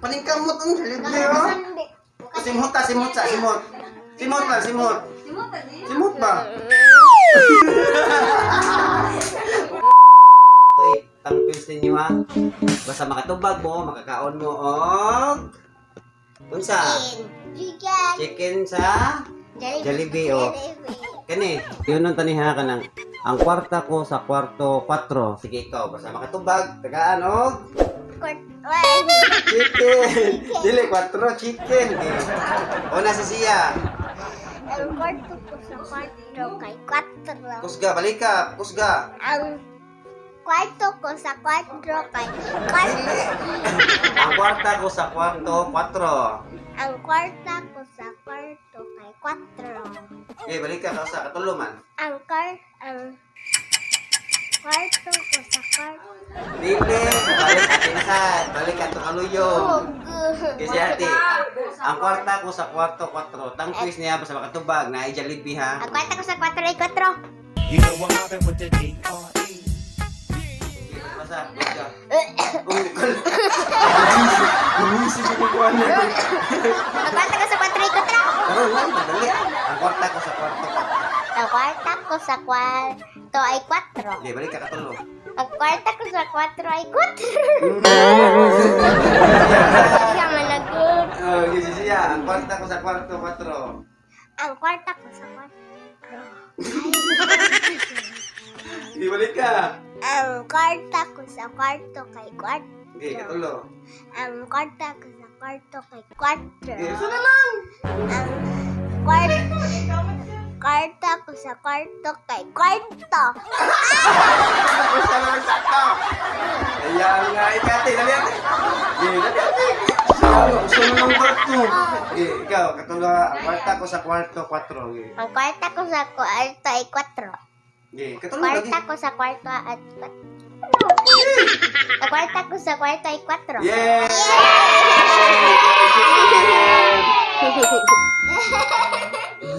Paningkamot ang libre oh. Simot ta, simot sa, simot. Simot ba, simot. Simot ba? Okay, tangpils ninyo ha. Basta makatubag mo, makakaon mo og unsa? Chicken. Chicken sa Jollibee. Jollibee, oh. Kani, yun ang taniha ka ng ang kwarta ko sa kwarto 4. Sige ikaw, basta makatubag, tagaan og One. chicken. Dili 4 chicken. O na si siya. Ang kwarto ko sa kwarto kay kwatro. Kusga, balik ka, kusga. Ang kwarto ko sa kwarto kay kwatro. Ang kwarta ko sa kwarto 4. Ang kwarta ko sa kwarto kay kwatro. Okay, balik ka sa katulo man. Ang kwarto ko sa kwarto. Dili, balik ka pinsan, balik ka to kaluyong. Kasi ate, ang kwarta ko sa kwarto 4. Tang quiz niya basta makatubag na Jollibee ha. Ang kwarta ko sa kwarto ay kwatro. You know I'm mobbing with the D.R.E. Basta, kusga. Kung Gumisig ko kuha na. Ang kwarta ko sa kwarto ay kwatro. Karon lang, madali. Ang kwarta ko sa kwarto 4. Ang kwarta ko sa kwarto ay kwatro. Okay, balik ka katulo. Ang kwarta ko sa kwatro ay kwatro. Hindi ka managot. Oh, kasi siya, ang kwarta ko sa kwarto 4. Ang kwarta ko sa kwarto. Hindi, balik ka. Ang kwarta ko sa kwarto kay kwarto. Okay, katulo. Ang kwarta ko sa kwarto kay kwatro. Okay, isa na lang. Ang kwarta kwarta ko sa kwarto kay kwarto. Isa na lang sakto. Ayan nga, ikate, dali ate. Okay, dali ate. Gusto mo ng kwarto. Okay, ikaw, katulo ha. Ang kwarta ko sa kwarto 4. Okay. Ang kwarta ko sa kwarto ay kwatro. Okay, katulo lagi. Kwarta ko sa kwarto at kwatro. Ang kwarta ko sa kwarto ay kwatro. Yeah!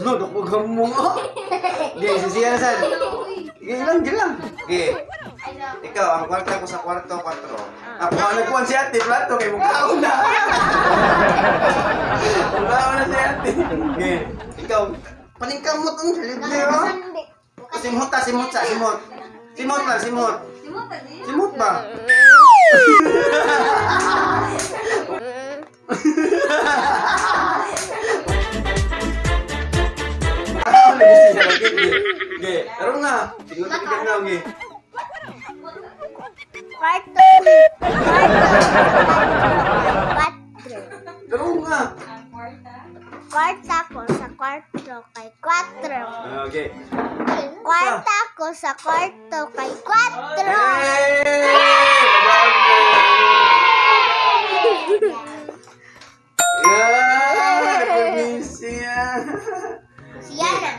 No, dako mo. Okay, sisiya na sad. Okay lang, okay lang. Okay. Ikaw, ang kwarta ko sa kwarto, 4. Ako ang nagkuhan si ate, plato, kay mukhaon na. Mukhaon na si ate. Okay. Ikaw, paningkamot ang libre, oh. Simot ta, simot sa, simot. Simot ba, simot. Simot ba? Ah, lagi siya lagi. Okay, karon nga. Tingnan ka na, okay. Kwarto. Kwarto. Kwatro. Karon nga. Kwarta ko sa kwarto kay kwatro. Okay. Kwarta ko sa kwarto kay kwatro. Hey! Yeah! Siya. Siya na.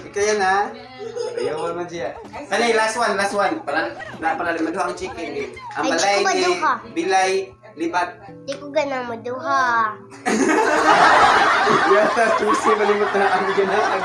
Ikaw yan ha? Ayaw man siya. Kani, last one, last one. Pala, na pala maduha ang chicken eh. Ang Ay, di balay ko ni maduha. Bilay Libat. Di ko ganang maduha. Yata, chusi malimot na ang ganaag.